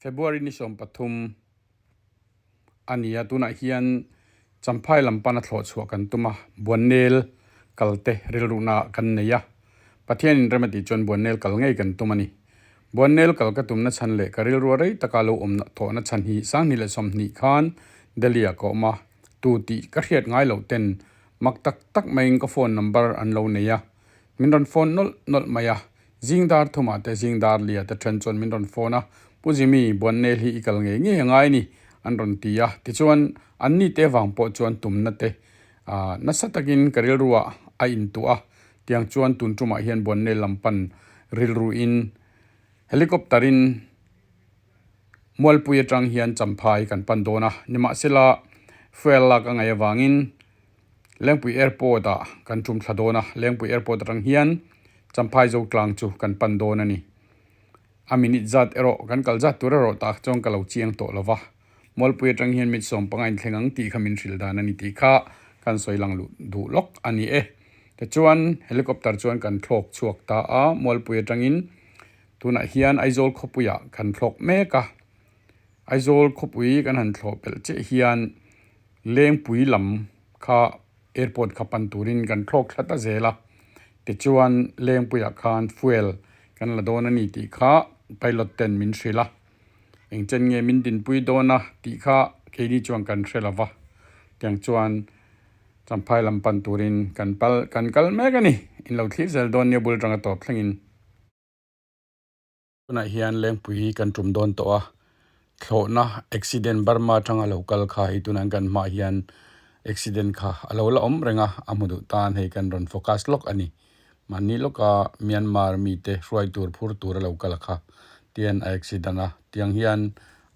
February ni 13 a ni a, tunah hian Champhai lam pana thlawh chhuah kan tum a, Buannel kal te rilruhna ah kan nei a, Pathianin rem a tih chuan Buannel kal ngei kan tum a ni. Buannel kal ka tumna chhan leh ka rilrua rei taka lo awm thawhna chhan hi 2020 khan Delhi ah ka awm a, tu tih ka hriat ngai loh ten mak tak tak maiin ka phone number an lo nei a, Min rawn phone nawlh nawlh mai a, zing dar thumah te zing dar lia te then chuan min rawn phone a, Pu Jimmy, Buannel hi i kal ngei ngei a ngai ni, an rawn ti a. Tichuan, an ni te vang pawh chuan tumna te nasa takin ka rilruah a intuah a, tiang chuan tun tumah hian Buannel lam pan rilruin helicopter in Mualpui atang hian Champhai kan pan dawn a, nimahsela fuel lak a ngaih avangin Lengpui Airport ah kan tum thla dawn a, Lengpui Airport atang hian Champhai Zotlang chu kan pan dawn a ni. A minute zat erawh kan kal zat tur erawh tah chuan ka lo chiang tawh lo va, Mualpui atang hian minute 15 inthleng ang tih kha min hrilh dan a ni tih kha kan sawi lang luh duh lawk a ni e. Tichuan helicopter chuan kan thlawk chhuak ta a, Mualpui atangin tunah hian Aizawl khawpuiah kan thlawk mek a, Aizawl khawpui kan han thlawh pelh chiah hian Lengpui lam kha airport kha pan turin kan thlawk thla ta zel a, tichuan Lengpuiah khan fuel kan la dawn a ni tih kha pilot ten min hrilh a, engchen nge min dinpui dawn a tih kha keini chuan kan hre lo va, tiang chuan Champhai lam pan turin kan pal kan kal mek a ni, in lo thlir zel dawn nia bul tanga tawp thlengin. Tunah hian Lengpui kan tum dawn tawh a, thlawhna accident Burma atanga lo kal kha hei tunah kan hmaah hian accident kha a lo la awm reng a, a hmu duh tan hei kan rawn focus lawk a ni. Mahni lawka Myanmar mite hruai tur phur tur a lo kal a kha tian a accident a, tiang hian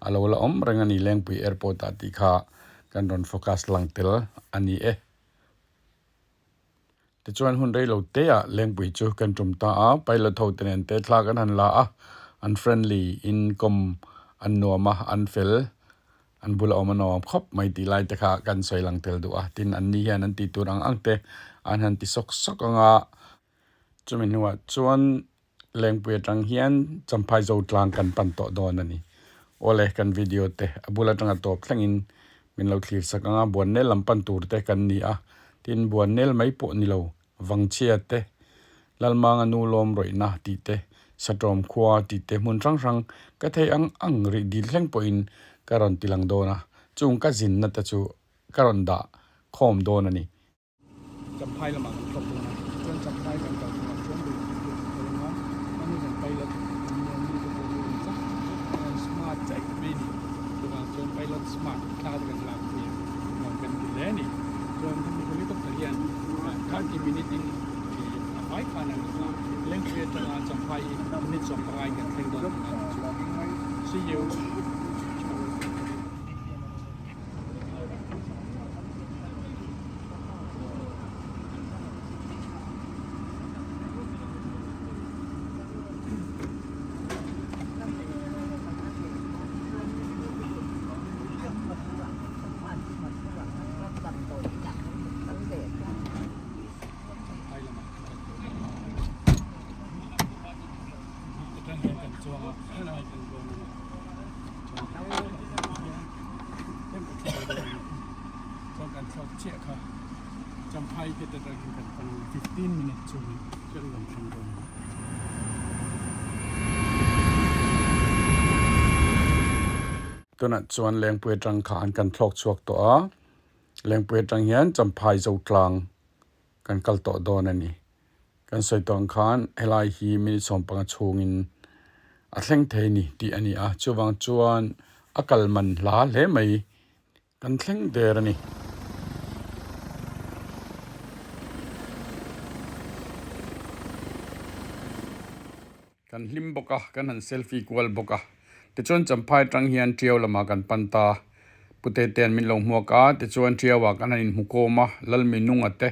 a lo la awm reng a ni Lengpui airport ah tih kha kan rawn focus lang tel a ni e. Tichuan hun rei lo te ah Lengpui chu kan tum ta a, pilot ho te nen te thla kan han la a, an friendly in kawm an nuam a, an fel, an bula awm a nuam khawp mai tih lai te kha kan sawi lang tel duh a, tin an ni hian an tih tur ang ang te an han ti sawk sawk ang a, chumi hnuah chuan Lengpui atang hian Champhai zo tlang kan pan tawh dawn a ni. Awle kan video te a bul atanga tawp thlengin min lo thlir sak ang a, Buannel lam pan tur te kan ni a, tin Buannel mai pawh ni lo, Vangchhia te, Lalmanga nu lawm rawihna tih te, Satawm khua tih te hmun hrang hrang ka thei ang ang rih dil thleng pawhin ka rawn ti lang dawn a, chung ka zinna te chu ka rawn dah khawm dawn a ni. Champhai lamah kan thlawk dawn a, chuan Champhai kan kal kawngah chuan lui kan thlawk dawn a, hmani kan pilot an nia mi te pawh hi an chak chak an smart chaih mai a ni, chuvang chuan pilot smart thla te kan lak pui a, nuam kan ti hle a ni. Chuan hemi helicopter hian 30 minute in a vai khan an awm a, Lengpui atanga Champhai hi minute 15 in kan thleng dawn tihna a ni chu. See you. Chuan kan thlawk chiah kha Champhai te te atangin kan pan ang 15 minute chhungin chuan kan thleng dawn a ni. Tunah chuan Lengpui atang khan kan thlawk chhuak tawh a, Lengpui atang hian Champhai Zotlang kan kal tawh dawn a ni. Kan sawi tawh ang khan helai hi minute 15 chhungin a thleng thei a ni tih a ni a, chuvang chuan a kal man hla hle mai kan thleng der a ni. Kan hlim bawk a, kan han selfie kual bawk a. Tichuan Champhai atang hian Tiau lamah kan pan ta. Pute te'n min lo hmuak a, tichuan Tiauah kan han inhmu kawm a, Lalminunga te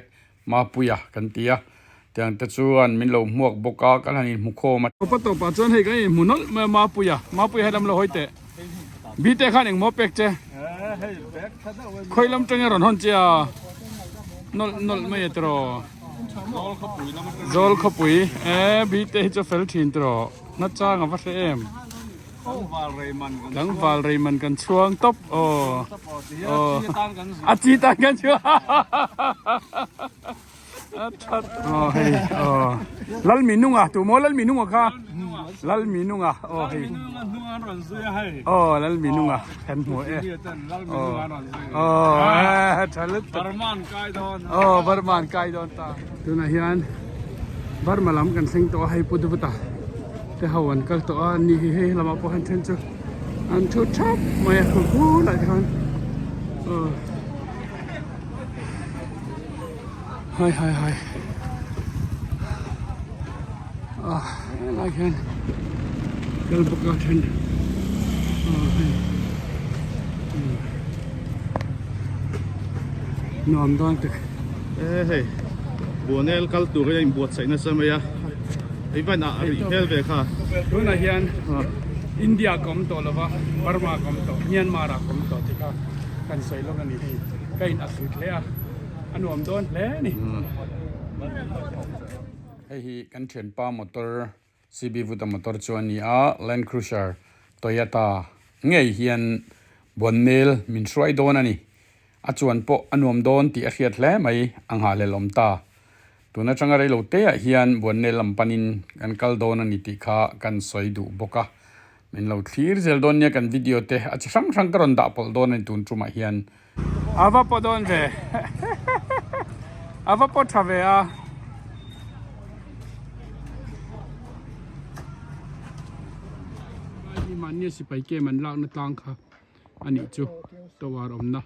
Mapuia kan ti a, tiang te chuan min lo hmuak bawk a, kan han inhmu khawm a. Tawpa tawpah chuan hei kan inhmu nawlh mai a Mapuia, Mapuia he lam lo hawi teh. Bite khan engmaw pek che? Khawi lam tang e rawn hawn che a? Nawlh nawlh mai e tiraw? Zawl khawpui e Bite hi chu fel thin tiraw? Nachang a va hre em? Tlangval rei man kan chhuang tawp aw. Aw. A chi tan kan chhuang. A that aw hei aw. Lalminunga tu maw Lalminunga kha? Lalminunga aw hei. Aw Lalminunga kan hmu e. Aw aw tha lutuk. Aw Burma an kai dawn ta. Tunah hian Burma lam kan thleng tawh a hei Pu Duvuta te ho an kal tawh a ni hi hei lamah pawh hian then chu an thu thap mai a khu khulai te khan aw hai hai hai ah helai hian kal bawk a then aw hei nuam dawn tek e hei buanel kal tur hi a inbuatsaih nasa mai a hei van ah a rih hmel ve kha tunah hian India ka awm tawh lova Burma ka awm tawh Myanmar ah ka awm tawh tih kha kan sawi lawk a ni hei ka in a thut hle a a nuam dawn hle a ni. Hei hi kan thianpa motor CB Vuta motor chu a ni a, Land Cruiser Toyota ngei hian Buannel min hruai dawn a ni. A chuan pawh a nuam dawn tih a hriat hle mai, a nghahhlel awm ta. Tun atanga reilo teah hian Buannel lam panin kan kal dawn a ni tih kha kan sawi duh bawk a. Min lo thlir zel dawn nia kan video te a chi hrang hrang ka rawn dah pawlh dawn a ni tun tumah hian. A va pawh dawn ve. A va pawh tha ve a. Hi mahnia sipai kem an lakna tlang kha a nih chu tower awmna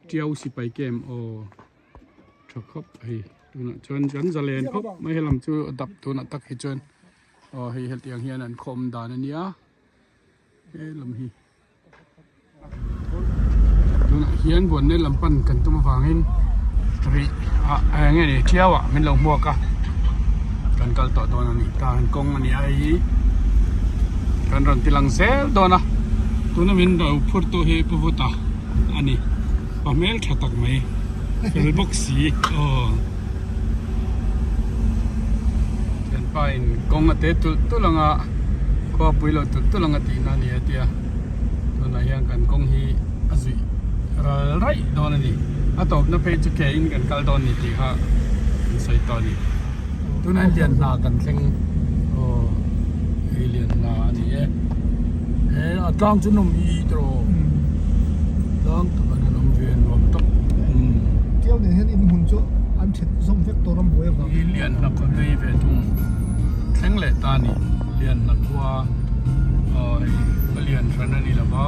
Tiau sipai kem aw tha khawp hei tunah chuan kan zalen khawp mai helam chu a dap tunah tak hi chuan aw hei hetiang hian an khawm dan a nia helam hi. Tunah hian buanna lam pan kan tum avangin rih ah eng nge ni thiau ah min lo hmuak a kan kal tawh dawn a ni ta an kawng a ni a hei hi kan rawn ti lang zel dawn a tuna min lo phur tu hi Pu Vuta a ni pa hmel tha tak mai fel bawk si aw thianpa in kawng a te tulh tulh ang a khua pui lo tulh tulh ang a tihna a ni a tia. Tunah hian kan kawng hi a zuih ral raih dawn a ni. A tawpna phei chu ke in kan kal dawn ni tih kha kan sawi tawh a ni. Tunah hian Lianhna kan thleng aw hei Lianhna a ni e. He a tlang chu nawm hi tawh tlang takah hian awm ve nuam tak. Tiau nen hian in hmun chu an then zawm vek tawh rambuai avang. Hi Lianhna khaw hlui ve thung thleng leh ta a ni. Lianhna khua. Aw hei a lian hran a ni lo va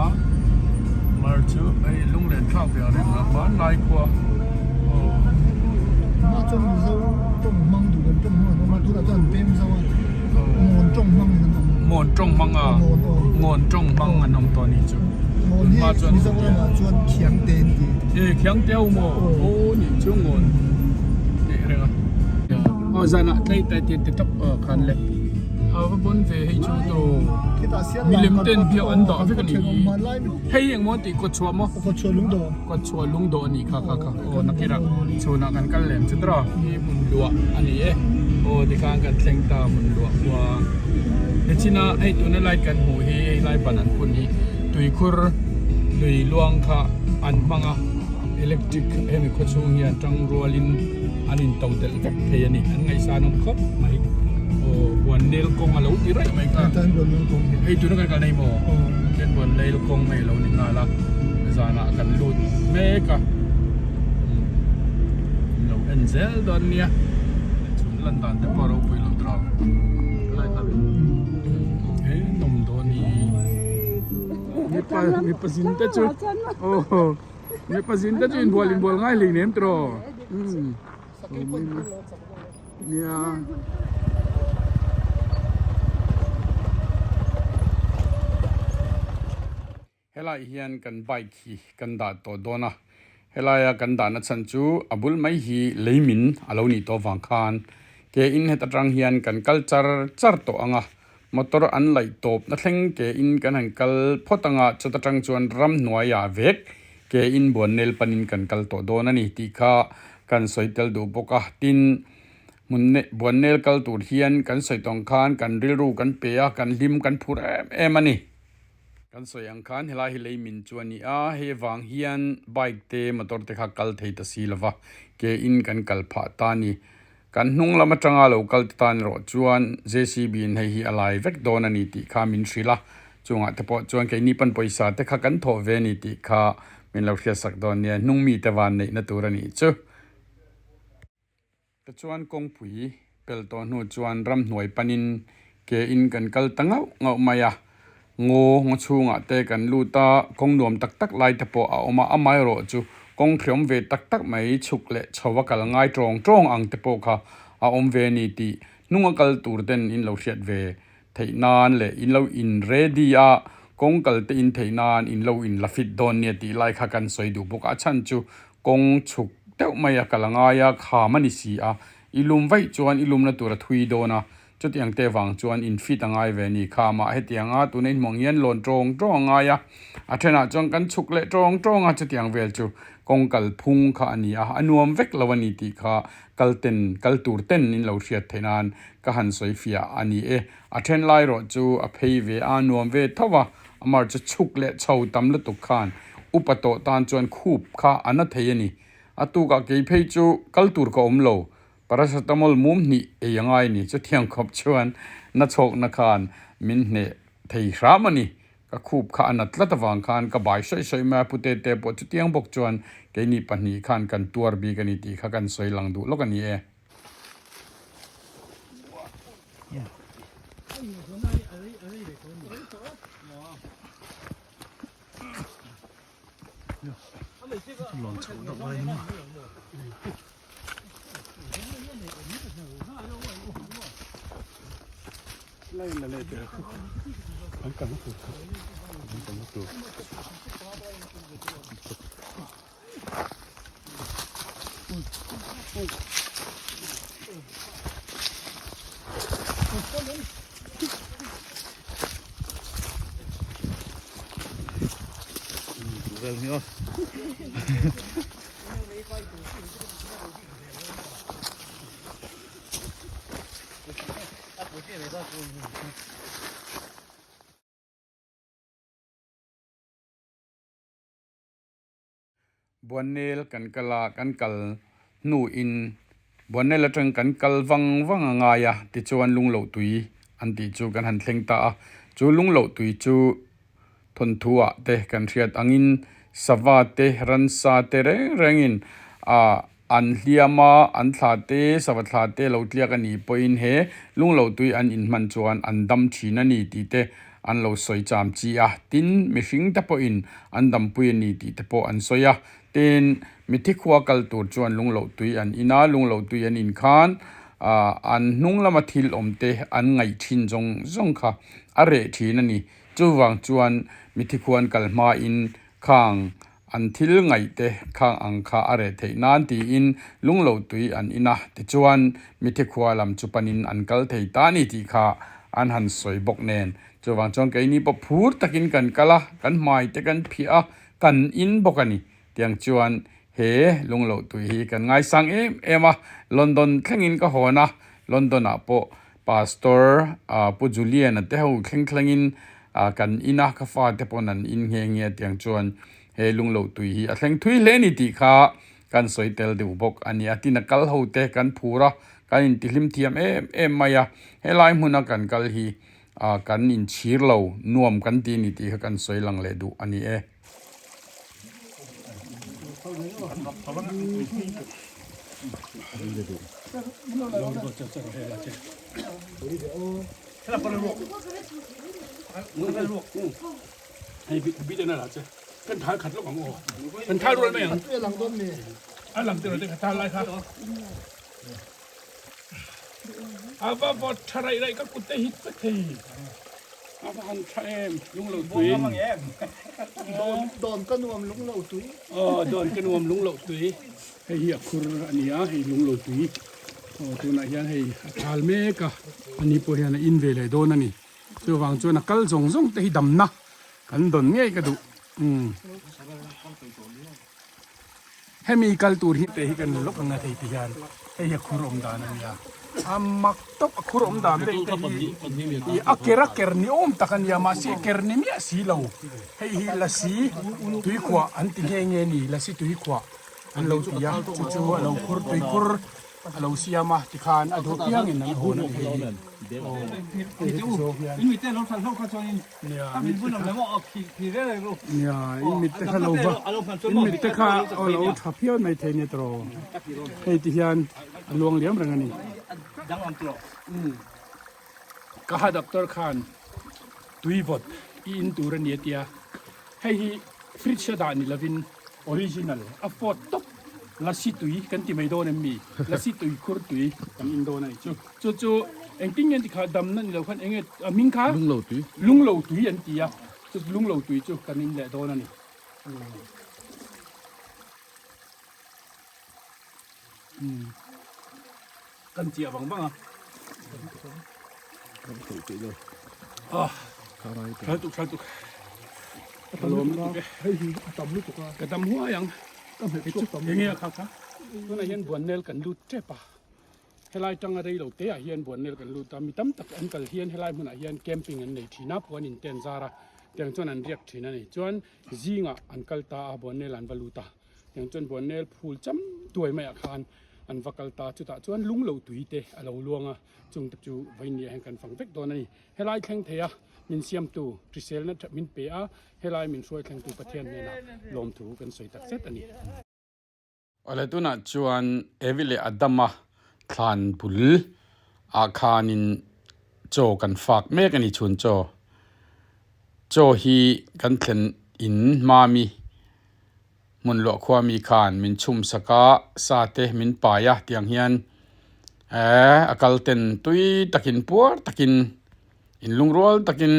mar chu hei lunglen thlak ve ang reng a hmanlai khua aw. Hma chuan Mizo tawng hmang duh kan tawng hmang an awm a tunah chuan an pem zo a Ngawn tawng hmang in an awm. Ngawn tawng hmang a Ngawn tawng hmang an awm tawh a nih chu. Ngawn hi Mizo ramah chuan Khiangte an ti. E Khiangte ho maw aw nih chu Ngawn tih reng a. Aw zanah tlei tlai te te tawp khan le. A va bon ve hei chu tawh milem ten biak an dah vek a ni hi hei eng maw tih kawtchhuah maw kawtchhuah lungdawh a nih kha kha kha aw nakirah chhunah kan kal lem chu tawh hi hmun luah a ni e aw tikhan kan thleng ta hmun luah khua nichina hei tuna light kan hmuh hi hei lai ban an phun hi tuikhur lui luang kha an hmang a electric hemi khawchhung hian tangrualin. An in to telh vek thei a ni. An ngaihsan awm khawp mai. Aw buan nel kawng a lo ti raih mai kha. Hei tuna kan kal nei maw? Khian buan nel kawng hei a lo ni nghal a. Zanah kan lut mek a. In lo en zel dawn nia. Chhun lan dan te pawh a ropui lo tawh. He nawm dawn hi. Mipa mipa zin te chu. Aw. Mipa zin te chu inbual inbual ngai hlei nem tiraw umm nia. Helai hian kan bike hi kan dah tawh dawn a, helaia kan dahna chhan chu a bul mai hi lei min a lo nih tawh vang khan ke in heta tang hian kan kal char char tawh ang a. Motor an laih tawp na thleng ke in kan han kal phawt anga chuta tang chuan ramhnuaiah vek ke in buannel panin kan kal tawh dawn a ni tih kha kan sawi tel duh bawk a. Tin, hmun buannel kal tur hian kan sawi tawng khan kan rilru kan pe a, kan hlim kan phur em em a ni. Kan sawi ang khan helai hi lei min chu a ni a, hei avang hian bike te motor te kha kal thei ta si lova, ke in kan kal phah ta a ni. Kan hnung lam atanga lo kal te tan erawh chuan JCB in hei hi a lai vek dawn a ni tih kha min hrilh a, chungah te pawh chuan keini pan pawisa te kha kan thawh ve a ni tih kha min lo hriatsak dawn nia, hnung mite van neihna tur a nih chu. Tichuan kawngpui pel tawh hnu chuan ramhnuai panin ke in kan kal ta ngauh ngauh mai a, ngaw ngaw chhungah te kan lut a, kawng nuam tak tak lai te pawh a awm a, amaherawh chu kawng hriawm ve tak tak mai chhuk leh chho a kal ngai tawng tawng ang te pawh kha a awm ve a ni tih hnunga kal tur ten in lo hriat ve theih nan leh in lo in ready a, kawng kal te in theih nan in lo in la fit dawn nia tih lai kha kan sawi duh bawk a, a chhan chu Kawng chhuk deuh mai a kal a ngai a, kham a ni si a, i lum vaih chuan i lumna tur a thui dawn a, chutiang te vang chuan in fit a ngai ve a ni. Khamah hetiang a, tuna in hmuh ang hian lawn tawng tawng a ngai a, a thenah chuan kan chhuk leh tawng tawng a, chutiang vel chu kawng kal phung kha a ni a, a nuam vek lo a ni tih kha kal ten, kal tur ten in lo hriat theih nan ka han sawi fiah a ni e. A then lai erawh chu a phei ve a, a nuam ve tho a, Amar chu chhuk leh chho tam lutuk khan upa tawh tan chuan khup kha a na thei a ni. A tukah kei phei chu kal tur ka awm lo, paracetamol mum hnih ei a ngai ni. Chutiang khawp chuan na chhawkna khan min hneh thei hram a ni. Ka khup kha a nat tlat avang khan ka bai sawi sawi mai a, Pute te pawh chutiang bawk chuan keini pahnih khan kan tuar bik a ni tih kha kan sawi lang duh lawk a ni e. Buannel kan kal a, kan kal hnuin Buannel atang kan kal vang vang a ngai a, tichuan Lungloh tui an tih chu kan han thleng ta a. Chu Lungloh tui chu thawnthu ah te kan hriat angin sava te, ransa te reng rengin ah an hliam a, an thla te, sava thla te lo tliak a nih pawhin he Lungloh tui an inhman chuan an dam thin a ni tih te an lo sawi cham chi a, tin, mihring te pawhin an dampui a ni tih te pawh an sawi a. Tin, mithi khua kal tur chuan lungloh tui an in a, lungloh tui an in khan an hnung lama thil awm te an ngaih thin zawng zawng kha a reh thin a ni. Chuvang chuan mithi khua an kal hmain khang an thil ngaih te khang ang kha a reh theih nan tiin lungloh tui an in a, tichuan mitthi khua lam chu panin an kal thei ta a ni tih kha an han sawi bawk nen. Chuvang chuan keini pawh phur takin kan kal a, kan hmai te kan phiah a, kan in bawk a ni. Tiang chuan he lungloh tui hi kan ngaisang em em a, London thlengin ka hawn a, London ah pawh Pastor Pu Julian-a te ho thleng thlengin kan in a, ka fate pawn an in nghe nghe tiang chuan he lungloh tui hi a thleng thui hle a ni tih kha kan sawi tel deuh bawk a ni a. Tin a kal ho te kan phur a, kan intihlim thiam em em mai a, helai hmuna kan kal hi kan inchhir lo nuam kan ti a ni tih kha kan sawi lang leh duh a ni e. Dawn ka nuam lung lo tui. Aw dawn ka nuam lung lo tui. Hei hi a khur a ni a, hei lung lo tui. Aw tunah hian hei a thal mek a, ani pawh hian a in ve leh dawn a ni. Chuvang chuan a kal zawng zawng te hi damna kan dawn ngei ka duh. Umm. Hemi kal tur hi te hi kan lawk ang a thei ti hian hei hi a khur awm dan a nia. A mak tawp a khur awm dan daih te hi ih a ker a ker ni awm tak a nia mahse ker ni miah si lo hei hi lasi tuikhuah an ti nghe nghe ni lasi tuikhuah an lo ti a chu chu a lo khur tuikhur a lo siam a tikhan a duh piangin an hawn a ni hei hi aw hei hi zawng hian nia nia in mit te kha lo va in mit te kha aw lo tha phian mai thei nia tawh hei ti hian a luang liam reng a ni ka ha doctor khan tui vawt i in tur a ni a tia hei hi fridge a dah ni lovin original a fawt tawp lasi tui kan ti mai dawn em mi lasi tui khur tui kan in dawn a ni chu chu chu engtin nge an ti kha damna ni lo khan enge a hming kha lunglo tui lunglo tui an ti a chu lunglo tui chu kan in leh dawn a ni. Kan chiah vang vang a. Ah. Thal tuk thal tuk. Ka lawm lutuk e. Hei hi a tam lutuk a. Ka dam huai ang. Ka hmet chhuak tam. Enge a kha kha. Tunah hian Buannel kan lut tep a. Helai tanga rei lo te ah hian Buannel kan lut a. Mi tam tak an kal hian helai hmunah hian camping an nei thin a. Puan in te an zar a. Tiang chuan an riak thin a ni. Chuan zingah an kal ta a Buannel an va lut a. Tiang chuan Buannel phul cham tuai maiah khan an va kal ta, chutah chuan lung lo tui te a lo luang a, chung te chu vawinia hian kan fang vek dawn a ni. Helai thleng thei a min siamtu hriselna tha min pe a, helai min hruai thlengtu Pathian hnenah lawmthu kan sawi tak zet a ni. Awle tunah chuan Evi leh Adama thlan bul ah khanin chaw kan fak mek a ni chhun chaw. Chaw hi kan thlen in hmami hmun luah khua mi khan min chhum sak a, sa te min pai a tiang hian eh a kal ten tui takin puar takin in lungrual takin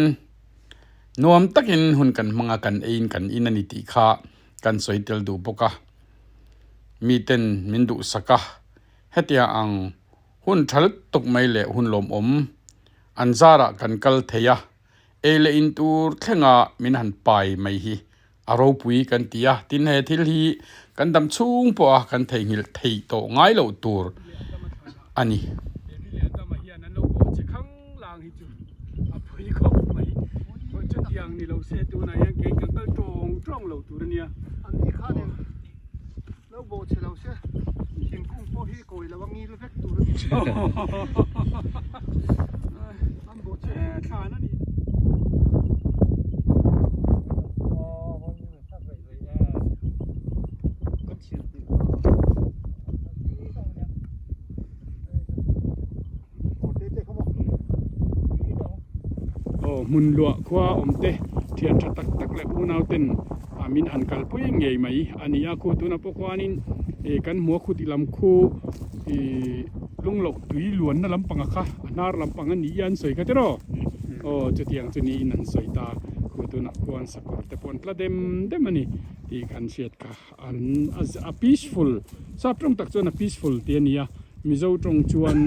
nuam takin hun kan hmang a kan eiin kan in a ni tih kha kan sawi tel duh bawk a miten min duh sak a hetiang ang hun tha lutuk mai leh hun lawmawm an zarah kan kal thei a ei leh in tur thlenga min han pai mai hi A ropui kan ti a, tin he thil hi kan dam chhung pawha kan theihnghilh theih tawh ngai loh tur a ni. Aw hmun luah khua awm te thian tha tak tak leh unau ten ah min han kalpui ngei mai a ni a khu tunah pawh khuanin ih kan hmu a khu tih lam khu ih lungloh tui luanna lampang a kha a hnar lampang a ni i an sawi kha tiraw aw chutiang chu niin an sawi ta khu tunah khuan sakawr te pawh an tla dem dem a ni tih kan hriat kha an a peaceful sap tawng tak chuan a peaceful tih a ni a mizo tawng chuan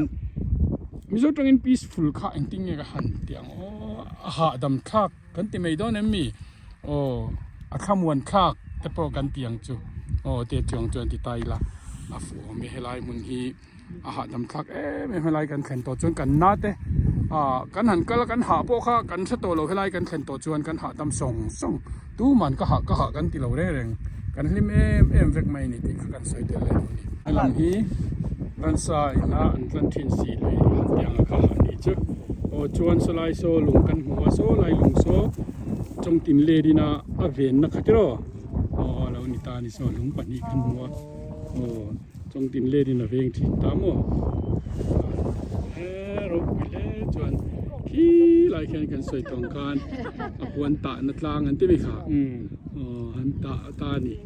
mizo tawngin peaceful kha engtin nge ka han tih ang aw a hahdam thlak kan ti mai dawn em mi aw a thlamuan thlak te pawh kan ti ang chu aw te chuang chuan ti ta ila a fuh awm e helai hmun hi. a hahdam thlak em em helai kan thlen tawh chuan kan na te ah kan han kal a kan hah pawh kha kan hre tawh lo helai kan thlen tawh chuan kan hahdam sawng sawng tuman ka hah ka hah kan ti lo reng reng kan hlim em em vek mai a ni tih kha kan sawi tel leh duh a ni. Helam hi ransa ina an tlan thin si lui han tih ang a kha a nih chu aw chuan sawlai saw lung kan hmu a sawlai lung saw chawngtin let ina a venna kha tiraw aw a lo ni ta a ni saw lung pahnih kan hmu a aw. Chawngtin let in a veng thin ta maw he ropui hle chuan khi lai khian kan sawi tawng khan a puan tah na tlang an ti mai kha aw han tah ta a ni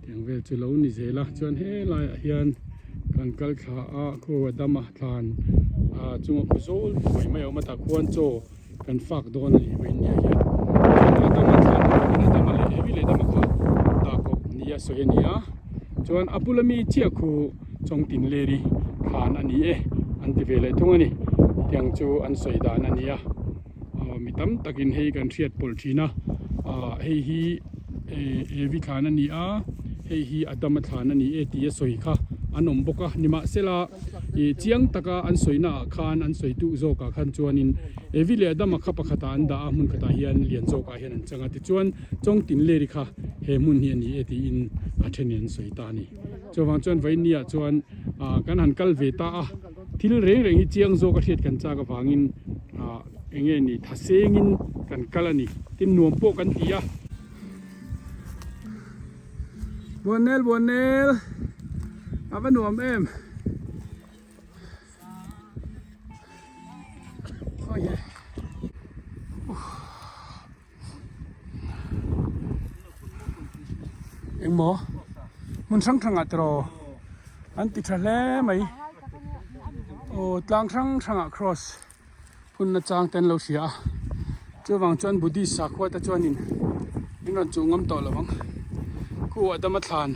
tiang vel chu lo ni zel a chuan he laiah hian kan kal thla a khu a dam a thlan a chunga khu zawl buai mai a awm a tah khuan chaw kan fak dawn a ni vawiin nia hian a dam a thlan a dam a leh heavy leh dam a kha dah kawp nia sawi a ni a chuan a bula mi chiah khu chawngtin leri thlan a ni e an ti ve leh thung a ni tiang chu an sawi dan a ni a aw mi tam takin hei kan hriat pawlh thin a ah hei hi evi thlan a ni a hei hi a dam a thlan a ni e tih a sawi kha. an awm bawk a. Nimahsela, ih chiang taka an sawina ah khan an sawi duh zawkah khan chuanin Evi leh Adama kha pakhatah an dah a, hmun khatah hian lian zawkah hian an chang a. Tichuan, Chawngtinleri kha he hmun hi a ni e tiin a thenin an sawi ta a ni. Chuvang chuan Vainia chuan ah kan han kal ve ta a, thil reng reng hi chiang zawk a hriat kan chak avangin ah eng nge ni thasengin kan kal a ni. Tin nuam pawh kan ti a. Buannel Buannel a va nuam em. Khawi Engmaw hmun hrang hrangah tiraw an ti tha hle mai aw tlang hrang hrangah cross hunna chang te an lo hria a chuvang chuan buddhist sakhua te chuanin min rawn chuh ngam tawh lo ang khu ah dama thlan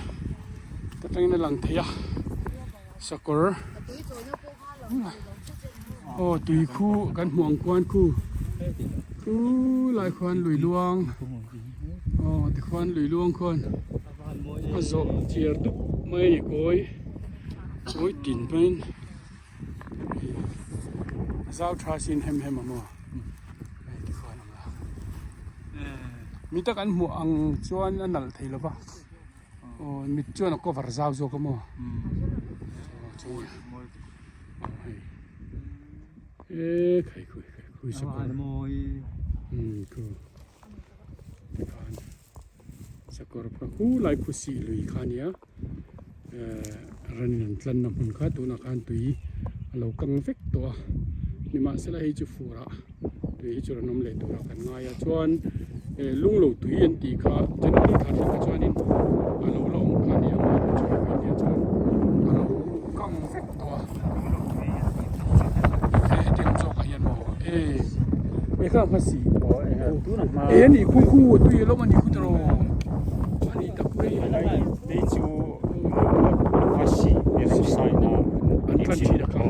te atangin a lang thei a sakawr aw tui khu kan hmuh ang khuan khu khu lai khuan lui luang aw tikhuan lui luang khuan a zawh chiar dup mai a ni kawi kawi tin maiin a zau tha sin hem hem a maw hei tikhuan ang a mi tak an hmuh ang chuan a nalh thei lo va. Aw mit chuan a cover zau zawk a maw hei e khai khui khai khui sakawr um khu tikhan sakawr kha khu lai khu sih lui kha ania eh ran an tlanna hmun kha tunah khan tui a lo kang vek tawh a nimahsela hei chu fur ah. Tui hi chu rawn awm leh turah kan ngai a chuan eh lung lo tui an tih kha January thla thleng kha chuanin a lo la awm kha a ni ang a chu hei nia chuan a lo kang vek tawh a hei hetiang zawkah hian maw eh he kha hma si eh a nih khu khu tui a lo awm a nih khu tawh a ni tak mai hei chu an tlan thin a kha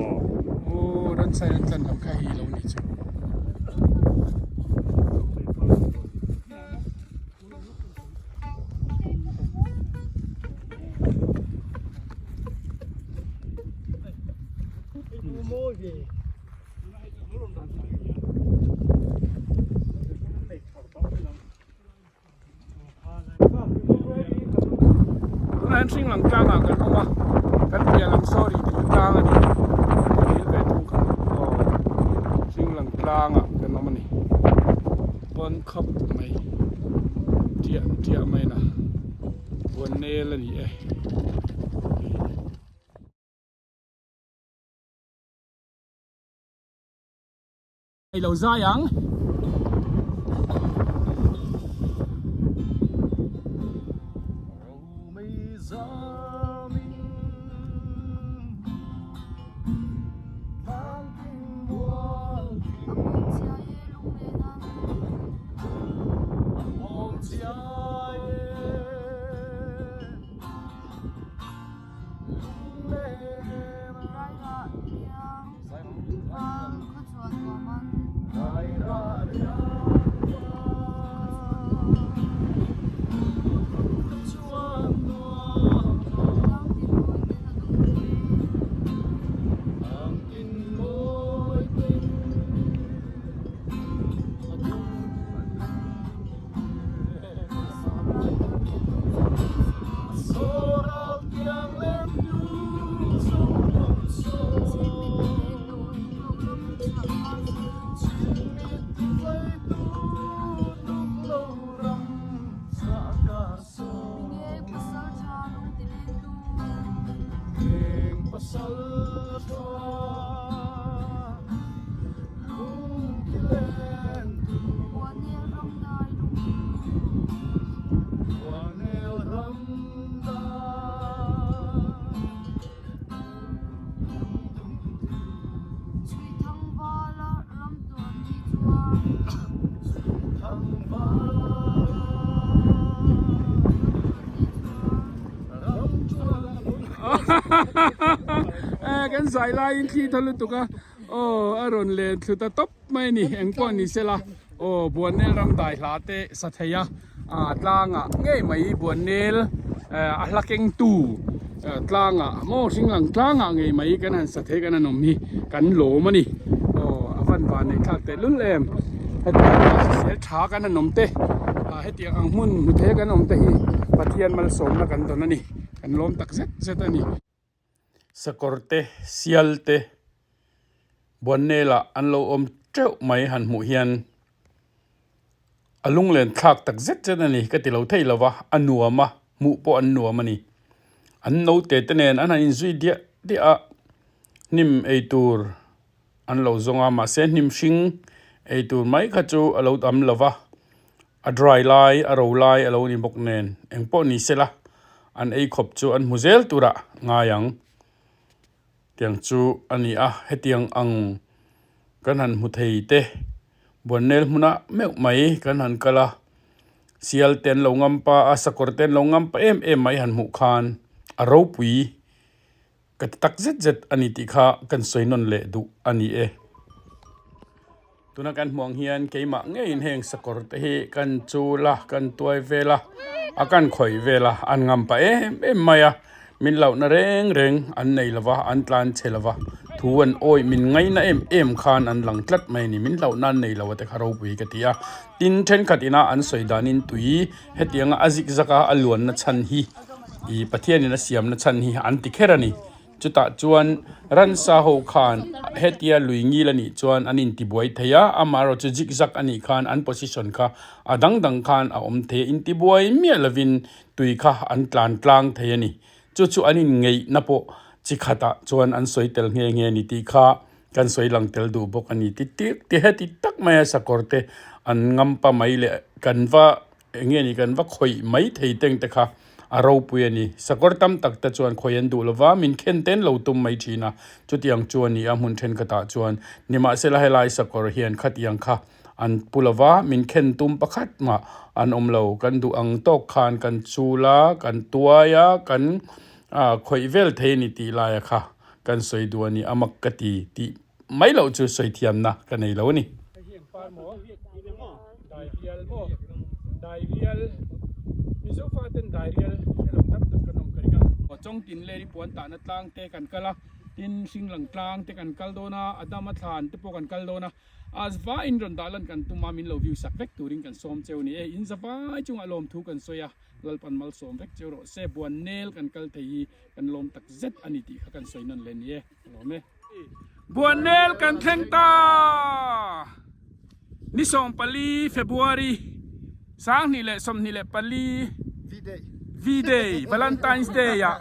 aw ransa in an tlan lam kha hei lo ni chu. Tunah hian hring lang tlangah kan awm a kan piah lam saw ri dil tlang a ni dil ve thung kha aw hring lang tlangah kan awm a ni pawn khawp mai tiah tiah mai na buan nel a ni e. Hei lo zai ang. Kan zai laiin thli thaw lutuk a aw a rawn len thlu ta tawp mai a ni engpawh ni sela aw Buannel ram dai hla te sa thei a ah tlangah ngei mai Buannel a hla kengtu. Tlangah maw hringlang tlangah ngei mai kan han sa thei kan han awm hi kan lawm a ni. Aw a van van neih thlak teh lul em. Hetiang a hrisel tha kan han awm te ah hetiang ang hmun hmu thei kan awm te hi Pathian malsawmna kan dawn a ni. Kan lawm tak zet zet a ni. Sakawr te, sial te, buannel ah an lo awm teuh mai han hmuh hian A lunglen thlak tak zet zet a ni ka ti lo thei lo va, a nuam a, hmuh pawh an nuam a ni. An naute te nen an han inzui diah diah a, hnim ei tur an lo zawng a, mahse hnim hring ei tur mai kha chu a lo tam lo va, a dry lai, a ro lai a lo ni bawk nen eng pawh ni se la, an ei khawp chu an hmu zel turah ngai ang. Tiang chu a ni a, hetiang ang kan han hmu thei te Buannel hmunah meuh mai kan han kal a, sial te an lo ngam pa a, sakawr te an lo ngam pa em em mai han hmuh khan a ropui ka ti tak zet zet a ni tih kha kan sawi nawn leh duh a ni e. Tuna kan hmuh ang hian keimah ngeiin heng sakawr te hi kan chul a, kan tuai vel a, a kan khawih vel a, an ngam pah em em mai a, min lohna reng reng an nei lo va, an tlan chhe lo va, thu an awih min ngaina em em khan an lang tlat mai a ni, min lohna an nei lo a te kha ropui ka ti a, tin thenkhat ina an sawi danin tui hetianga a zik zak a a luanna chhan hi ih Pathianin a siamna chhan hi an ti kher a ni. Chutah chuan ransa ho khan hetia lui ngil a nih chuan an intibuai thei a, amaherawh chu zigzag a nih khan an position kha a dang dang khan a awm thei a, intibuai miah lovin tui kha an tlan tlang thei a ni. Chu chu an inngeihna pawh chi khatah chuan an sawi tel nghe nghe a ni tih kha kan sawi lang tel duh bawk a ni. Ti ti heti tak maia sakawr te an ngampa mai leh kan va Eng nge ni kan va khawih mai thei teng te kha a ropui a ni. Sakawr tam tak te chuan khawih an duh lova, min khen ten lo tum mai thin a. Chutiang chu a ni a, hmun thenkhatah chuan nimahsela helai sakawr hian khatiang kha an pu lova, min khen tum pakhat mah an awm lo. Kan duh ang tawk khan kan chul a, kan tuai a, kan khawih vel thei a ni tih laia kha kan sawi duh a ni. A mak ka ti tih mai loh chu sawi thiamna ka nei lo a ni. Hei hi eng par maw? Dairial maw? Dairial Mizo faten dairial hre lo tak tak kan awm ka ring a. Chawngtin leh i puan tahna tlang te kan kal a, tin hringlang tlang te kan kal dawn a, Adama thlan te pawh kan kal dawn a, a vaiin rawn dah lan kan tum a, min lo view sak vek turin kan sawm cheu a ni e. In zavai chungah lawmthu kan sawi a, Lalpan malsawm vek cheu rawh se, buan nel kan kal thei hi kan lawm tak zet a ni tih kha kan sawi nawn leh a ni e. Ka lawm e. Buannel kan thleng ta! Ni 14 February 2024 V-Day V-Day Valentine's Day ah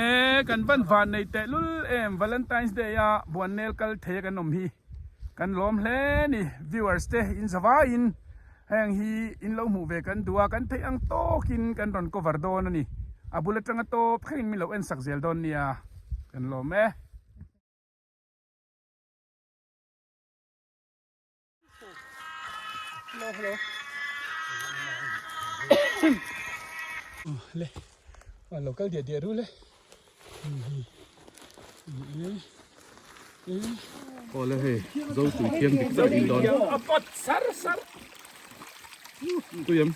e kan van van nei teh lul em Valentine's Day a Buannel kal thei a kan awm hi kan lawm hle ni viewers te in zavaiin heng hi in lo hmuh ve kan duh a kan theih ang tawkin kan rawn cover dawn a ni a bul atanga tawp thlengin min lo en sak zel dawn nia kan lawm e. Hello hello le lo kal diah diah ru le Awle hei zo tui thiang dik tak in dawn. A pot sar sar. Tui em?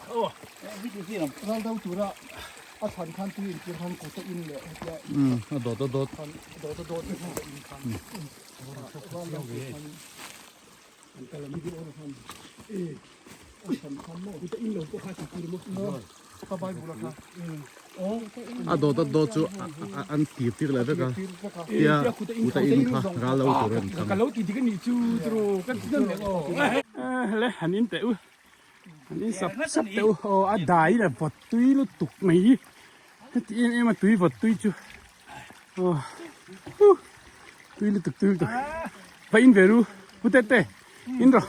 Ral do tura a chhan khan tui in tir khan kut a in leh hetia A dawt a dawt. Dawt a dawt in khan ral do tur khan an kal a mi khan e a chhan khan maw kut a in lo pawh kha ti tur maw. Ka Bible a kha. A dawt a dawt chu an tir tir leh vek a. Tia kuta in kha ral lo tur an thlang. Ka lo ti dik a nih chu tru ka ti dawn leh aw. Le han in teh u. Han in sap sap teh u. Aw a dai in a vawt tui lutuk mai hi. Heti em em a tui vawt tui chu. Aw tui lutuk tui lutuk. Va in ve ru. Pu Tete. In rawh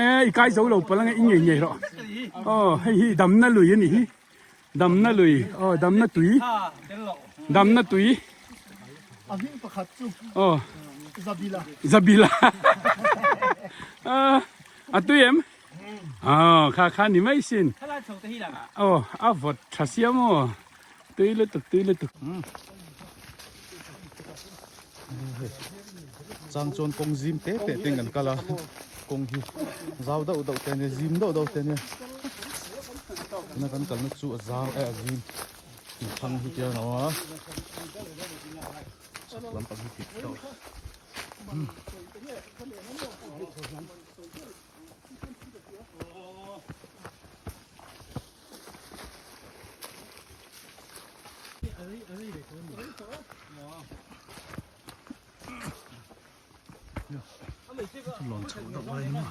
e i kai zo lo palh ange i ngei ngei rawh aw hei hi damna lui a nih hi damna lui aw damna tui damna tui a hming pakhat chu aw zabila zabila a tui em aw kha kha ni mai sin aw a vawt tha sia maw tui lutuk tui lutuk. Chang chuan kawng zim te te ten kan kal a kawng hi zau deuh deuh te ania zim deuh deuh te ania tuna kan kalna chu a zau eh a zim. Thang hi tiang a awm a chhak lampang hi dik deuh. Lawn chhoh deuh lai hi maw.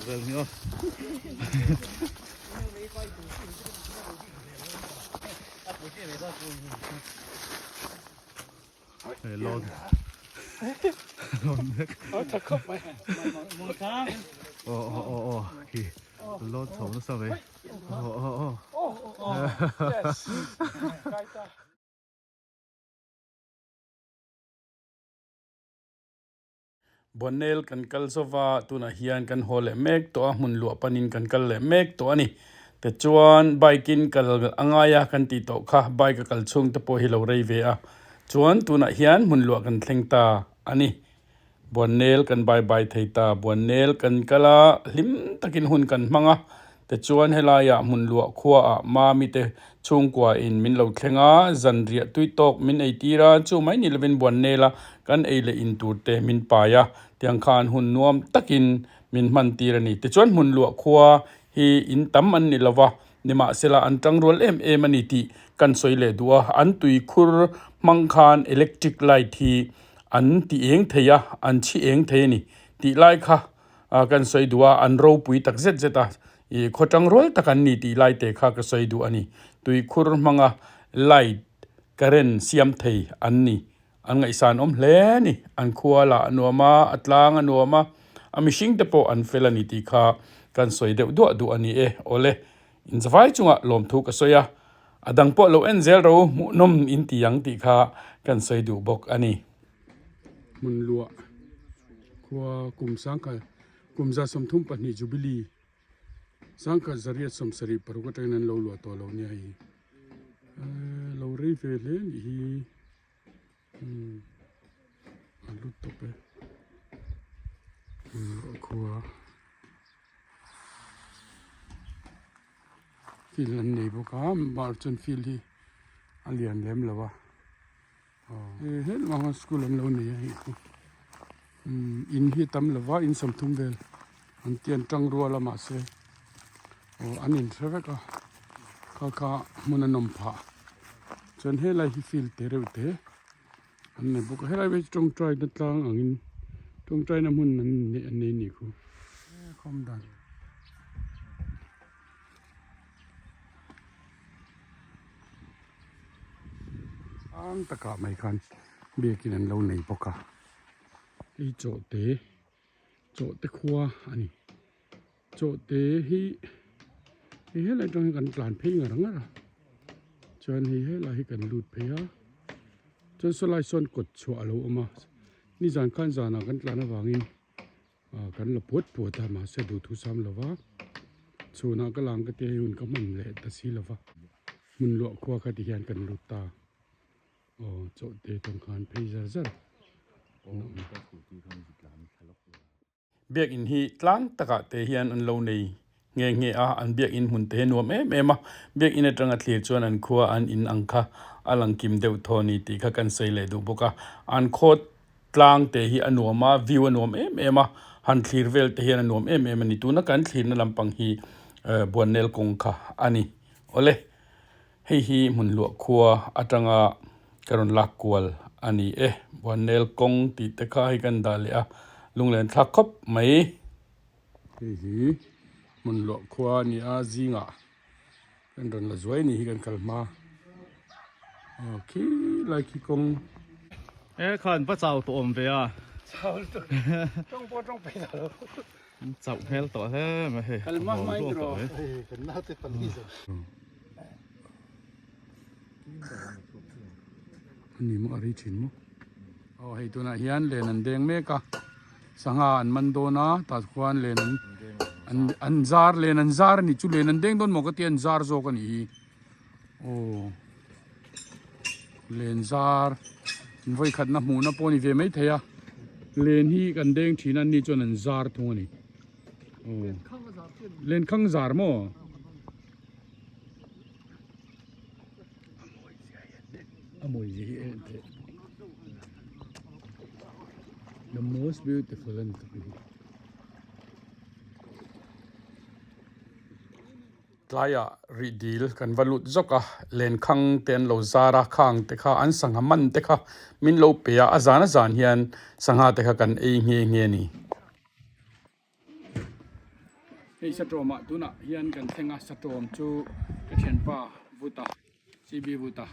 Vel hi aw. Lawn. Lawn mek. Aw aw aw aw khi lawn chho nasa mai. Aw aw aw. Buannel kan kal zova tunah hian kan haw leh mek tawh a hmun luah panin kan kal leh mek tawh a ni. Tichuan bike in kal a ngai a kan tih tawh kha bike a kal chhung te pawh hi lo rei ve a chuan tunah hian hmun luah kan thleng ta a ni. Buannel kan bye bye thei ta Buannel kan kal a hlim takin hun kan hmang a tichuan helaiah hmun luah khuaah mami te chhungkua in min lo thleng a zanriah tui tawk min ei tir a chu mai ni lovin Buannel a kan ei leh in tur te min pai a tiang khan hun nuam takin min hman tir a ni tichuan hmun luah khua hi in tam an ni lova nimahsela an tangrual em em a ni tih kan sawi leh duh a an tuikhur hmang khan electric light hi An ti eng thei a, an chhi eng thei a ni tih lai kha kan sawi duh a, an ropui tak zet zet a, ih khaw tang rual tak an ni tih lai te kha ka sawi duh a ni. Tuikhur hmanga light current siam thei an ni, an ngaihsan awm hle a ni. An khua lah a nuam a, a tlang a nuam a, a mihring te pawh an fel a ni tih kha kan sawi deuh duah duh a ni e. Awle, inzavai chungah lawmthu ka sawi a. A dang pawh lo en zel ro hmuhnawm in ti ang tih kha kan sawi duh bawk a ni. Hmun luah khua kum sangkhat kum 32 Jubilee sangkhat 876 atangin an lo luah tawh lo nia hei lo rei ve hle a nih hi umm a lut tawp e hmun luah khua. Field an nei bawk a bar chuan field hi a lian lem lo a he lamah hian school an lo nei a hei chu umm in hi a tam lo va in 30 vel an ti an tang rual a mahse aw an inhre vek a kha kha hmun a nawm phah chuan helai hi field te reuh te an nei bawk a helai hi tawngtai na tlang angin tawngtai na hmun an nei a nih khu khawm dan. Ang takah mai khan biakin an lo nei bawk a hei chawhte chawhte khua a ni chawhte hi hei helai atang hian kan tlan phei ngar ngar a chuan hei helai hi kan lut phei a chuan sawlai sawn kawt chhuah a lo awm a nizan khan zanah kan tlan avangin. Ah kan la puat puat a mahse duhthu sam lo va chhunah ka lang ka tia hei hun ka hman leh ta si lo va hmun luah khua kha ti hian kan lut ta aw chawhte tawng khan phei zar zar Biakin hi tlang takah te hian an lo nei nghe nghe a an biakin hmun te hi nuam em em a biakin atanga thlir chuan an khua an in ang kha a lang kim deuh thaw a ni tih kha kan sawi leh duh bawk a an khaw tlang te hi a nuam a view a nuam em em a han thlir vel te hian a nuam em em a ni tuna kan thlirna lampang hi eh Buannel kawng kha a ni awle hei hi hmun luah khua atanga ka rawn lak kual a ni e Buannel kawng tih te kha hei kan dah leh a lunglen thlak khawp mai. Hei hi hmun luah khua a ni a zingah kan rawn la zuai ni hi kan kal hma aw khi lai khi kawng. E khan va chau tawh awm ve a. Chau lutuk tawng pawh tawng peih lo. Chauh hmel tawh hle mai hei. Kal hma hma in tiraw. Kan naute pali zo. Ani maw a ri thin maw. Aw hei tunah hian len an deng mek a, sangha an man dawn a tah khuan len an an an zar len an zar a nih chu len an deng dawn maw ka tia an zar zawk a nih hi aw len zar vawi khatna hmuhna pawh a ni ve maithei a len hi kan deng thin a an ni chuan an zar thung a ni aw len khang zar maw. A mawi zia hi en teh the most beautiful an tih hi. Tlaiah rih dil kan va lut zawk a lenkhang te an lo zar a khang te kha an sangha man te kha min lo pe a a zan a zan hian sangha te kha kan ei nghe nghe a ni. Hei satawmah tunah hian kan thleng a satawm chu ka thianpa Vuta CB Vuta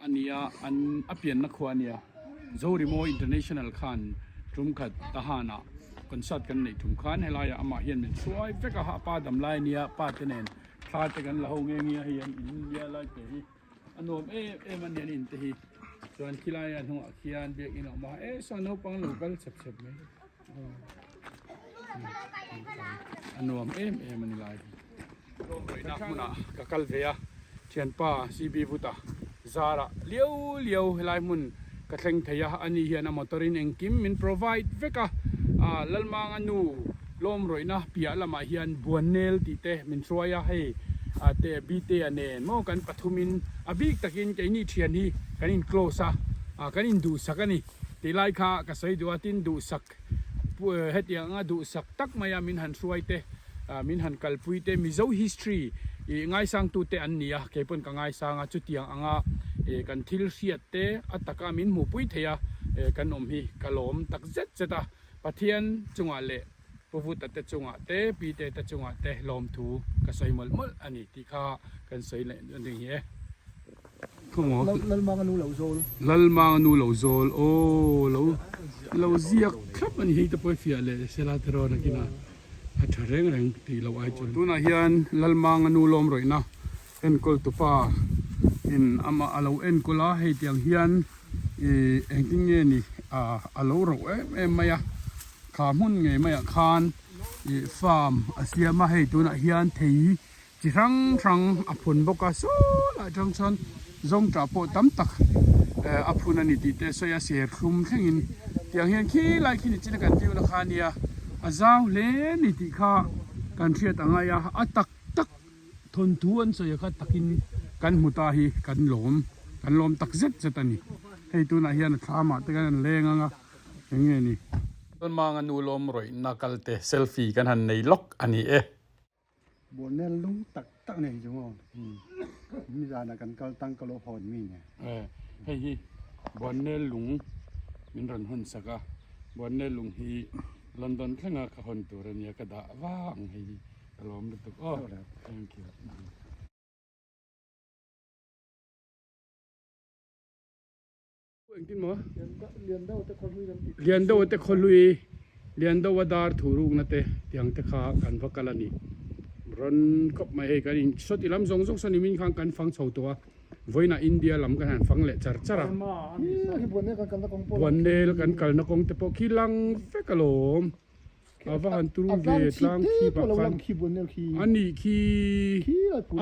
a ni a an a pianna khua a nia Zorimo International khan tum khat Tahanah concert kan neih tum khan helaiah amah hian min hruai vek a a pa dam lai a nia pa te nen thla te kan la ho nghe nghe a hei an in nia lai te hi a nuam em em a nia an in te hi chuan khilai a hnungah khian biakinn a awm a e saw naupang lo kal chep chep mai. A nuam em em a ni lai hi. Rawngrawihna hmunah ka kal ve a, thianpa CB Vuta zarah liau liau helai hmun ka thleng thei a, ani hian a motor in engkim min provide vek a, Lalmanga nu lawmrawihna piah lamah hian Buannel tih te min hruai a, hei te Btea nen maw kan pathumin a bik takin keini thian hi kan in close a, kan induhsak a ni. Tih lai kha ka sawi duh a, tin duhsak hetiang anga duhsak tak maia min han hruai te, min han kalpui te Mizo history ih ngaisangtute an ni a, kei pawn ka ngaisang a, chutiang anga kan thil hriat te a taka min hmuhpui thei a kan awm hi ka lawm tak zet zet a, Pathian chungah leh Pu Vuta te chungah te, Pi te te chungah te lawmthu ka sawi mawlh mawlh a ni tih kha kan sawi leh ding hi e. Lalmanga nu lo zawl. Lalmanga nu lo zawl aw lo lo ziak thlap a ni hei te pawh i fiah leh sela te rawn a kina a tha reng reng tih loh ai chuan. Tunah hian Lalmanga nu lawm rawihna enkawl tupa in amah a lo enkawl a hei tiang hian ih engtin nge ni a lo roh em em mai a kha hmun ngei maiah khan ih farm a siam a hei tunah hian thei Chi hrang hrang a phun bawk a, saw lai atang chuan zawngtah pawh tam tak a phun a ni tih te sawi a, serthlum thlengin tiang hian khi lai khi nichina kan view na kha a nia, a zau hle a ni tih kha kan hriat a ngai a, a tak tak thawnthu an sawi a kha takin kan hmu ta hi kan lawm kan lawm tak zet zet a ni, hei tunah hian a thlamah te khan an leng ang a eng nge ni. Lalmanga nu lawm rawihna kal te selfie kan han nei lawk a ni e. Buanel lung tak tak nei chu maw nizan ah kan kal tang ka lo hawn mi nia. Hei hi Buanel lung min rawn hawn sak a, Buanel lung hi London thlenga ka hawn tur a nia ka dah vang hei hi ka lawm lutuk aw. Thank you. Engtin maw? Lian deuh te khawhlui, lian deuh a dar thu rukna te tiang te kha kan va kal a ni. Rawn khawp mai hei kan in sawti lam zawng zawng sawn imin khan kan fang chho tawh a, vawiinah India lam kan han fang leh char char a. Buannel kan kalna kawng te pawh khi lang vek alawm. A va han turu ve tlang khip ah khan a nih khi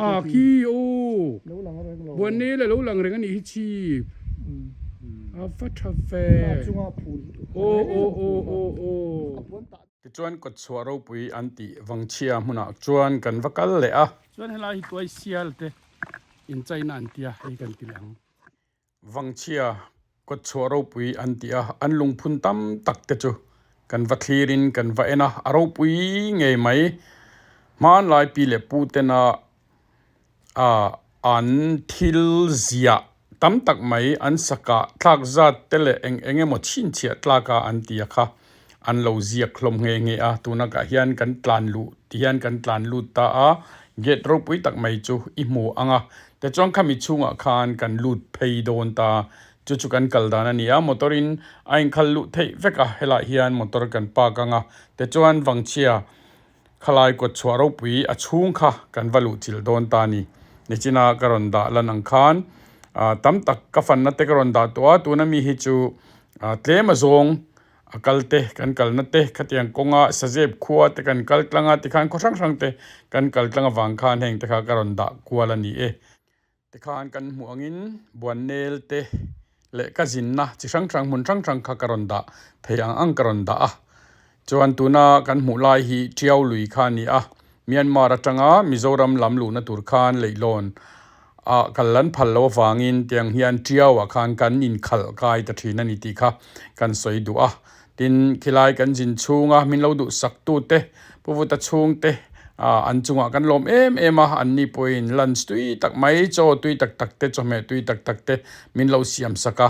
a khi aw buannel a lo lang reng a nih hi chhip a va tha ve aw aw aw aw aw. Tichuan kawtchhuah ropui an tih vangchhia hmunah chuan kan va kal leh a. Chuan helai hi tuai sial te inchaina an tia hei kan ti leh ang. Vangchhia kawtchhuah ropui an ti a, an lungphun tam tak te chu kan va thlirin kan va en a, a ropui ngei mai. Hmanlai pi leh pu tena ah an thil ziah tam tak mai an sakah thlak zat te leh eng eng emaw chhinchhiah tlaka an ti a kha an lo ziak hlawm nghe nghe a, tuna kah hian kan tlan luh ti hian kan tlan lut ta a, gate ropui tak mai chu i hmu ang a, tichuan khami chhungah khan kan lut phei dawn ta, chu chu kan kal dan a ni a, motor in a inkhal luh theih vek a, helaiah hian motor kan park ang a, tichuan vangchhia khalai kawt chhuah ropui a chhung kha kan va luh chilh dawn ta a ni, nichina ka rawn dah lan ang khan ah tam tak ka fanna te ka rawn dah tawh a, tuna mi hi chu. Ah tlem a zawng a kal te kan kalna te khatiang kawnga sazep khua te kan kal tlang a tikhan khaw hrang hrang te kan kal tlang avang khan heng te kha ka rawn dah kual a ni e. Tikhan kan hmuh angin buannel te leh ka zinna chi hrang hrang hmun hrang hrang kha ka rawn dah thei ang ang ka rawn dah a. Chuan tuna kan hmuh lai hi Tiau lui kha a ni a, Myanmar atanga Mizoram lam luhna tur khan leihlawn ah kal an phal lo avangin tiang hian Tiau ah khan kan inkhalh kai ta thin a ni tih kha kan sawi duh a. Tin, khilai kan zin chhunga min lo duhsak tute, Pu Vuta chhungte ah an chungah kan lawm em em a, anni pawhin lunch tui tak mai, chaw tui tak tak te, chawhmeh tui tak tak te min lo siam sak a.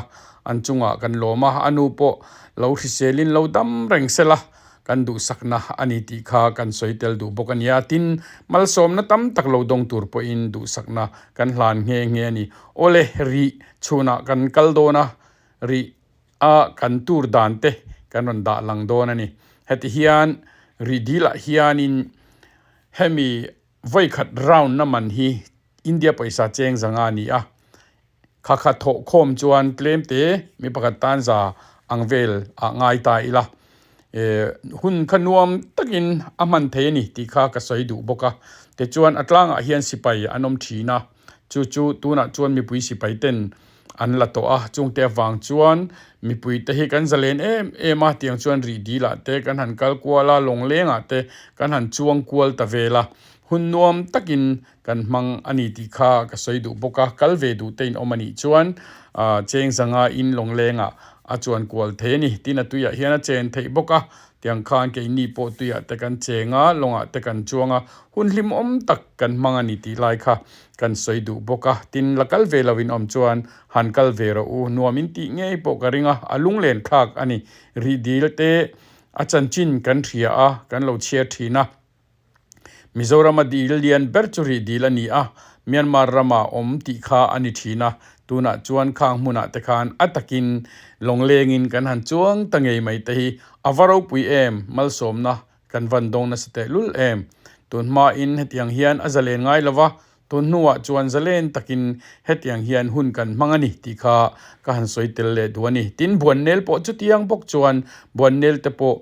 An chungah kan lawm a, a nu pawh lo hriselin lo dam reng sela kan duhsakna a ni tih kha kan sawi tel duh bawk a nia. Tin, malsawmna tam tak lo dawng tur pawhin duhsakna kan hlan nghe nghe a ni. Awle, rih chhunah kan kal dawn a, rih a kan tur dan te kan rawn dah lang dawn a ni. Heti hian rih dilah hianin hemi vawikhat round na man hi India pawisa cheng zanga a ni a, kha kha thawh khawm chuan tlem te mi pakhat tan za ang vel ah ngai ta ila eh hun kha nuam takin a hman thei a ni tih kha ka sawi duh bawk a, tichuan a tlangah hian sipai an awm thin a, chu chu tunah chuan mipui sipai ten an la tawh a, chungte avang chuan mipui te hi kan zalen em em a, tiang chuan rih dil ah te kan han kal kual a, lawngleng ah te kan han chuang kual ta vel a, hun nuam takin Kan hmang a ni tih kha ka sawi duh bawk a, kal ve duh te in awm a nih chuan cheng zanga in lawnglengah a chuan kual thei a ni. Tin a tuiah hian a chen theih bawk a, tiang khan keini pawh tuiah te kan cheng a, lawngah te kan chuang a, hun hlimawm tak kan hmang a ni tih lai kha kan sawi duh bawk a. Tin la kal ve lo in awm chuan han kal ve rawh u, nuam in tih ngei pawh ka ring a, a lunglen thlak a ni. Rih dil te a chanchin kan hria a, kan lo chhiar thin a. Mizorama dil lian ber chu rih dil a ni a, Myanmar rama awm tih kha a ni thin a, tunah chuan khang hmunah te khan a takin lawnglengin kan han chuang ta ngei mai te hi a va ropui em, malsawmna kan van dawng nasa tehlul em. Tun hmain hetiang hian a zalen ngai lova, tun hnuah chuan zalen takin hetiang hian hun kan hmang a ni tih kha ka han sawi tel leh duh a ni. Tin, Buannel pawh chutiang bawk chuan Buannel te pawh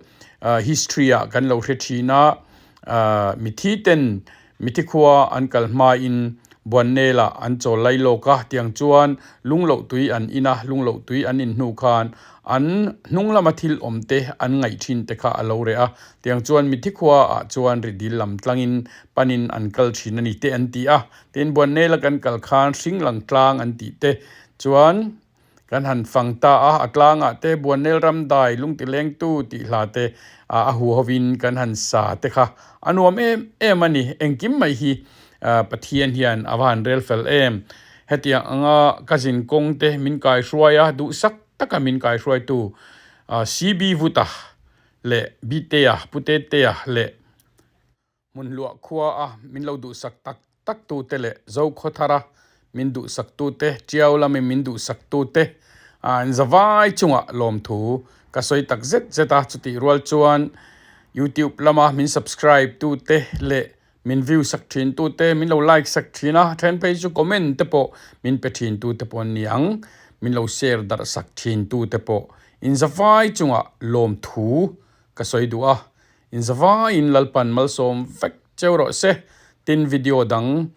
History ah kan lo hre thin a, mithi ten mithi khua an kal hmain Buannel ah an chawl lai lawk a, tiang chuan lungloh tui an in a, lungloh tui an in hnu khan an hnung lama thil awm te an ngaih thin te kha a lo reh a, tiang chuan mithi khua ah chuan ridil lam tlangin panin an kal thin a ni te an ti a, tin Buannel a kan kal khan hring lang tlang an tih te chuan Kan han fang ta a, a tlangah te Buannel Ramdai lungtilengtu tih hla te a hu hovin kan han sa te kha a nuam em em a ni. Engkim mai hi Pathian hian a va han rel fel em. Hetiang anga ka zin kawng te min kaihruai a, duhsak taka min kaihruaitu CB Vuta leh Bitea, Pu Tetea leh Hmun hluah khua a min lo duhsak tak tak tu te leh Zokhaw thar a min duhsak tu te, Tiau lama min duhsak tu te an zavai chungah lawmthu ka sawi tak zet zet a, chutih rual chuan YouTube lama min subscribe tu te leh min view sak thin tu te, min lo like sak thin a, then phei chu comment te pawh min pe thin tu te pawh an ni ang, min lo share darh sak thin tu te pawh in zavai chungah lawmthu ka sawi duh a. Inzavaiin Lalpan malsawm vek cheu rawh se. Tin video dang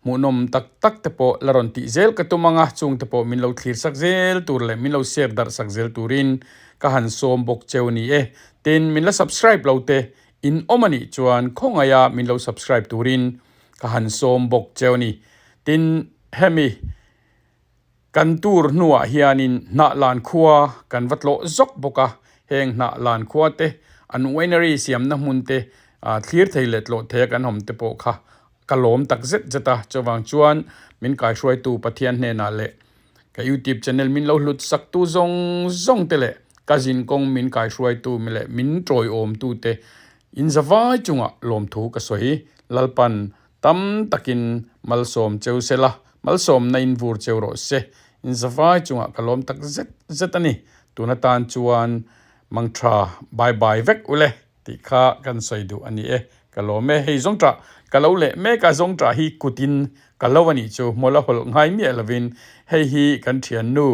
hmuhnawm tak tak te pawh la rawn tih zel ka tum ang a, chung te pawh min lo thlir sak zel tur leh min lo share darh sak zel turin ka han sawm bawk cheu ni e. Tin min la subscribe lo te in awm a nih chuan khawngaih a min lo subscribe turin ka han sawm bawk cheu ni. Tin hemi. Kan tur hnuah hianin Hnahlan khua kan va tlawh zawk bawk a, heng Hnahlan khua te, an winery siamna hmun te thlir thei leh tlawh thei a kan awm te pawh kha ka lawm tak zet zet a, chuvang chuan min kaihruaitu Pathian hnenah leh ka YouTube channel min lo hlut saktu zawng zawng te leh ka zinkawng min kaihruaitu leh min tawiawmtu te inzavai chungah lawmthu ka sawi Lalpan Tam takin malsawm cheu se la, malsawmna in vur cheu rawh se. In zavai chungah ka lawm tak zet zet a ni. Tun atan chuan mangtha bye bye vek ule tih kha kan sawi duh a ni e. Ka lawm e. Hei zawngtah ka lo leh mek a, zawngtah hi kutin ka lo a nih chu hmawlh a hawlh ngai miah lovin hei hi kan thiannu.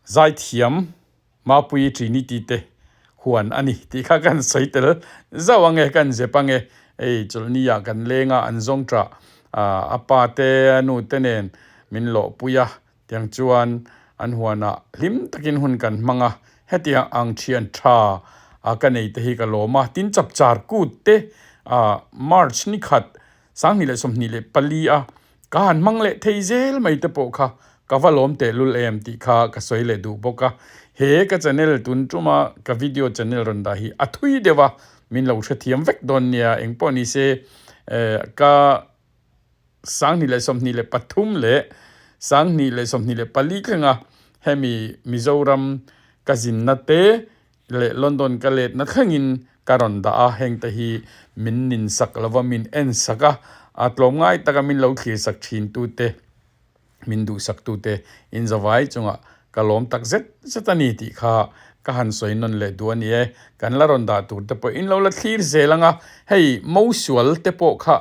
Zaithiam Mapuii Trinity te huan a ni tih kha kan sawi tel zauh ang e, kan zep ang e. Hei chawlhni ah kan leng a, an zawng tah a pa te a nu te nen min lawhpui a, tiang chuan an huanah hlim takin hun kan hmang a, hetiang ang thian tha a ka nei te hi ka lawm a, tin chapchar kut te March ni khat 2024 a Ka han hmang leh thei zel mai te pawh kha ka va lawm tehlul em tih kha ka sawi leh duh bawk a. He ka channel tun tuma ka video channel rawn dah hi a thui deuh a, min lo hrethiam vek dawn nia. Engpawh ni se ka 2023 leh 2024 thlenga hemi Mizoram ka zinna te leh London ka letna thlengin ka rawn dah a, heng te hi min nin sak lova min en sak a, a tlawmngai taka min lo thlir sak thin tu te, min duh sak tu te in zavai chungah ka lawm tak zet zet a ni tih kha ka han sawi nawn leh duh a ni e. Kan la rawn dah tur te pawh in lo la thlir zel ang a, hei Mosual te pawh kha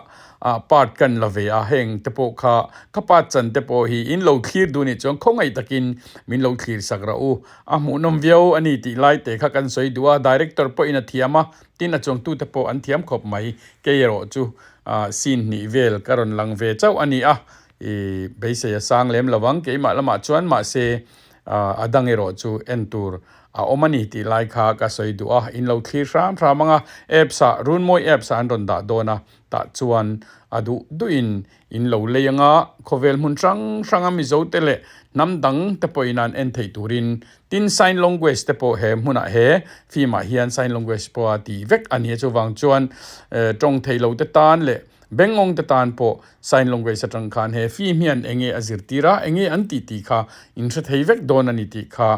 ah part kan la ve a, heng te pawh kha ka part chan te pawh hi in lo thlir duh nih chuan khawngaih takin min lo thlir sak rawh u. A hmuhnawm viau a ni tih lai te kha kan sawi duh a, director pawhin a thiam a, tin a chuangtute pawh an thiam khawp mai. Kei erawh chu scene hnih vel ka rawn lang ve chauh a ni a, i beisei a sang lem lo ang keimah lamah chuan mahse a dang erawh chu en tur a awm a ni tih lai kha ka sawi duh a, in lo thlir hram hram ang a, apps ah Runmawi apps ah an rawn dah dawn a, tah chuan a duh duhin In lo lei anga khawvel hmun hrang hranga Mizote leh hnam dang te pawhin an en theih turin tin sign language te pawh he hmunah he film ah hian sign language pawh a tih vek a ni a chuvang chuan tawng thei lo te tan leh bengawng te tan pawh sign language atang khan he film hian enge a zirtir a enge an tih tih kha in hre thei vek dawn a ni tih kha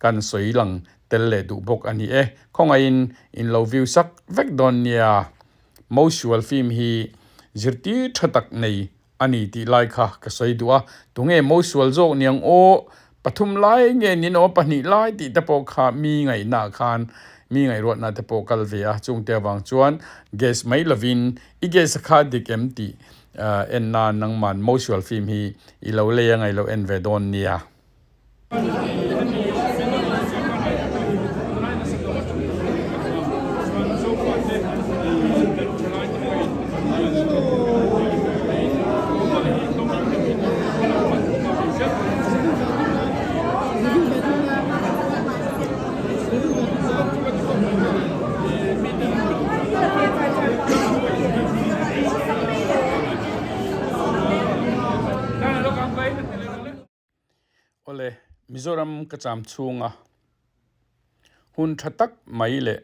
kan sawi lang tel leh duh bawk a ni e khawngaihin in lo view sak vek dawn nia. Mosual film hi zirtir tha tak nei a ni tih lai kha ka sawi duh a, tunge Mosual zawk niang aw, pathum lai nge nin aw pahnih lai tih te pawh kha mi ngaihna khan mi ngaihruatna te pawh kal ve a, chungte avang chuan guess mai lovin i guess a kha dik em tih en nan nangman Mosual film hi i lo lei a ngailo en ve dawn nia. Awle, Mizoram ka cham chhunga hun tha tak mai leh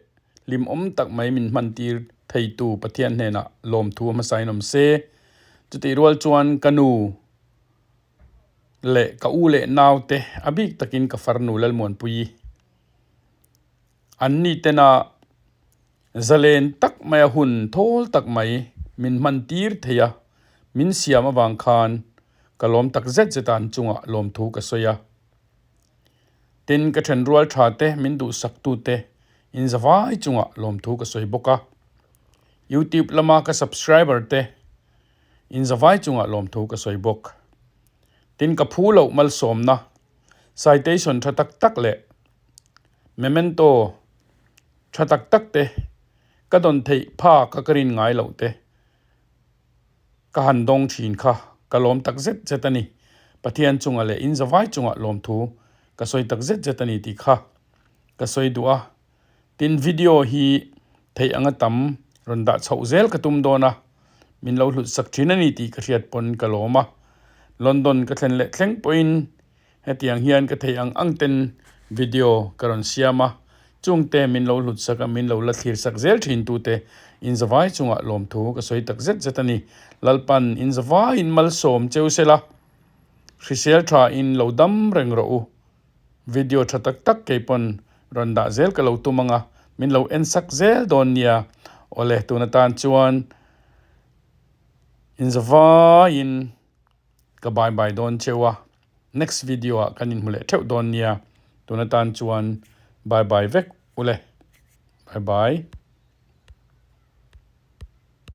hlimawm tak mai min hman tir theitu Pathian hnenah lawmthu a hmasa in awm se. Chutih rual chuan ka nu leh ka u leh naute a bik takin ka farnu Lalmuanpuii an ni tena Zalen tak maia hun thawl tak mai min hman tir thei a, min siam avang khan ka lawm tak zet zet a an chungah lawmthu ka sawi a. Tin, ka thenrual tha te, min duhsaktu te in zavai chungah lawmthu ka sawi bawk a. YouTube lama ka subscriber te in zavai chungah lawmthu ka sawi bawk. Tin, ka phu loh malsawmna citation tha tak tak leh memento Tha tak tak te, ka dawn theih phak a ka rin ngai loh te, ka han dawng thin kha ka lawm tak zet zet a ni. Pathian chunga leh in zavai chunga lawmthu ka sawi tak zet zet a ni tih kha ka sawi duh a. Tin video hi theih anga tam rawn dah chhoh zel ka tum dawn a, min lo hlut sak thin a ni tih ka hriat pawn ka lawm a. London ka thlen leh thleng pawhin Hetiang hian ka theih ang ang ten video ka rawn siam a, chungte min lo hlut sak a, min lo la thlir sak zel thin tute in zavai chungah lawmthu ka sawi tak zet zet a ni. Lalpan in zavaiin malsawm cheu sela, hrisel tha in lo dam reng rawh u. Video tha tak tak kei pawn rawn dah zel ka lo tum ang a, min lo en sak zel dawn nia. Awle, tun atan chuan in zavaiin. Ka bye bye dawn cheu a, next video ah kan inhmu leh theuh dawn nia, tun atan chuan bye bye vek ule, bye bye.